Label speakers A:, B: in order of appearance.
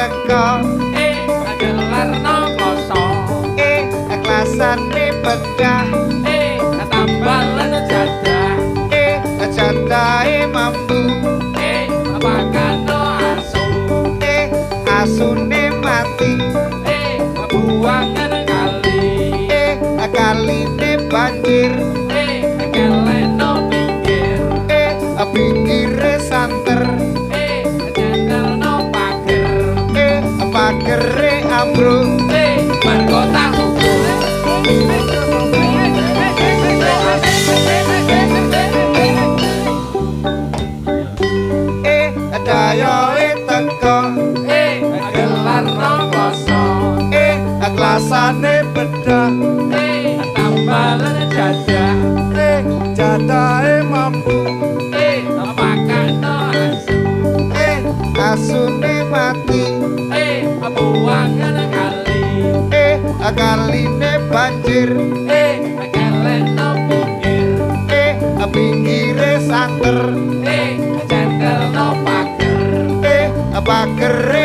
A: teko.
B: Gelarno kloso.
A: Klasane bedah.
B: Tambalen jadah.
A: Jadahe mambu.
B: Pakano asu.
A: Asune mati.
B: Buangan kali.
A: Kaline banjir.
B: Keleno pinggir.
A: Pinggire santer.
B: Nyentelno pager.
A: Pagere ambruk.
B: Mergo tak syukur.
A: Dayoe teko.
B: Gelarno kloso.
A: Klasane bedah.
B: Tambalen jadah.
A: Jadahe mambu.
B: Pakano asu.
A: Asune mati.
B: Buangan kali.
A: Kaline banjir.
B: Keleno pinggir.
A: Pinggire santer.
B: Centelno pager.
A: Pagere